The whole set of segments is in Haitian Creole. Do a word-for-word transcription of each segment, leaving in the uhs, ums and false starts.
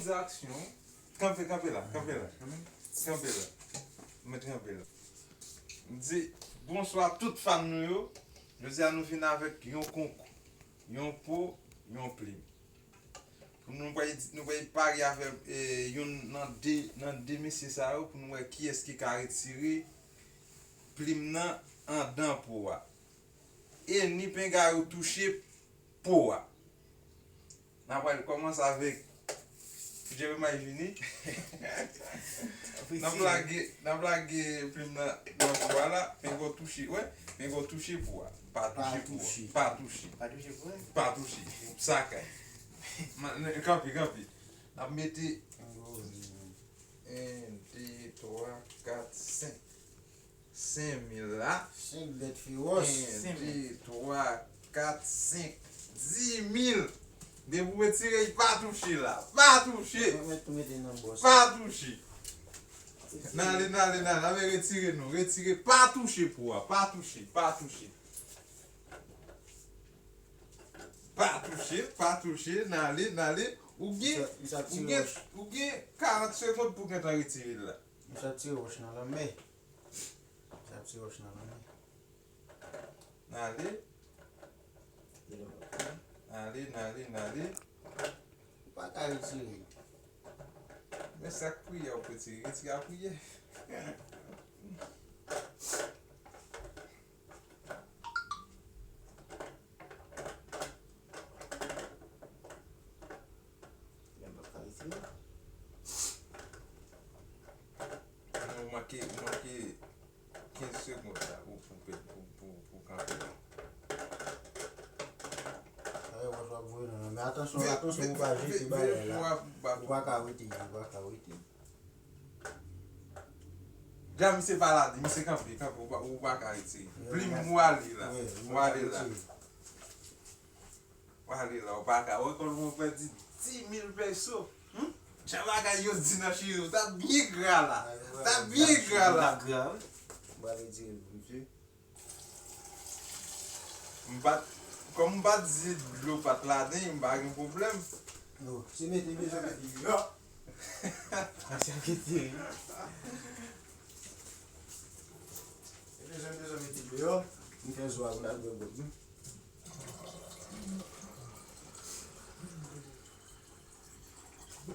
Tranzaksyon. Kanpe, kanpe la, kanpe la. Kanpe la. Mwen kanpe la. M di, bonswa tout fan nou yo. Jodi a nou vin avèk yon konkou. Yon po, yon plim. Pou nou pral, nou pral pare avèk, eh, youn nan de, nan de mesye sa yo pou nou wè kiyès ki ka retire plim nan andan po a. E ni penga yo touche po a. N a pral kòmanse avèk Jeremiah vini. N ap lage, n ap lage plim nan, nan po a la. Penga w touche, wè. Penga w touche po a. Pa touche po a. Pa touche. Pa touche po a. Pa touche. Sa kay. Kanpe, kanpe. N ap mete en, de, twa, kat, senk. Senk mil la. Senk bèt fewòs. En, de, twa, kat, senk. Dis mil. Depi w retire, pa touche la. Pa touche. Mwen tou mete nan bòs. Pa touche. N ale, n ale, n ale. N ale retire nou. Retire. Pa touche po a. Pa touche. Pa touche. Pa touche. Pa touche. N ale, n ale. Ou gen, ou gen, ou gen karant segonn pou w gentan retire l la. Misye ap tire wòch nan lanmè. Misye ap tire wòch nan lanmè. N ale. N ale, n ale, n ale. Ou pa ka retire. Men sa k priyè ou retire, retire a priyè. Mwen pa ka retire. Ou manke, ou manke kenz segonn la pou, pou, pou, pou, pou kanpe. Ay, wòch w ap voye nan, men atansyon, atansyon pou w pa jete bagay la. Ou pa ka wete, ou pa ka wete. Dja misye pa la, di misye kanpe, kanpe, ou pa, ou pa ka retire. Plim ou ale la. Ou ale la. Ou ale la, ou pa ka. Ou konn mwen pèdi dis mil peso. Hmm? Jan bagay yo di nan cheri, ou ta byen gra la. Ta byen gra la. Ou pa retire pou misye. M pa t, kòm m pa t di dlo pa t ladan, m pa gen pwoblèm. Non, se mete bezwen mete deyò. Sa ki te. Se bezwen, bezwen mete deyò. M fè zwa pou l al bwè gwòg, wi.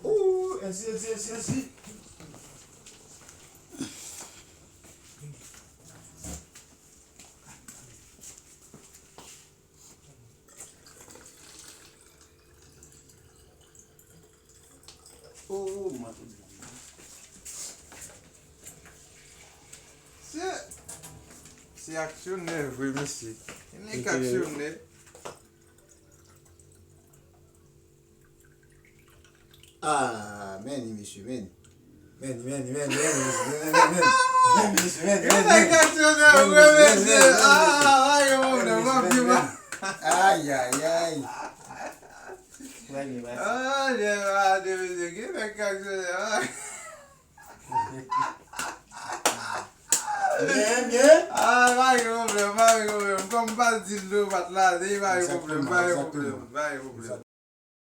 Ooh, ensi, ensi, ensi, ensi. Oh, mwen tou. Se, se aksyonè vre, mesye. Nèg aksyonè. Ah, men, mesye, men. Men, men, men, men, men, men, men, men, men, men, men, men, men. Yo fè kesyon de vre, mesye. Ah, ay, yo, mwen, mwen, mwen. Ay, ay, ay. Premye pase. Ah, je va de mesye, ki fè kesyon de, ah. Byen, byen. Ah, pa gen pwoblèm, pa gen pwoblèm. Kòm m pa t di l dlo pa t ladan, pa gen pwoblèm, pa gen pwoblèm, pa gen pwoblèm.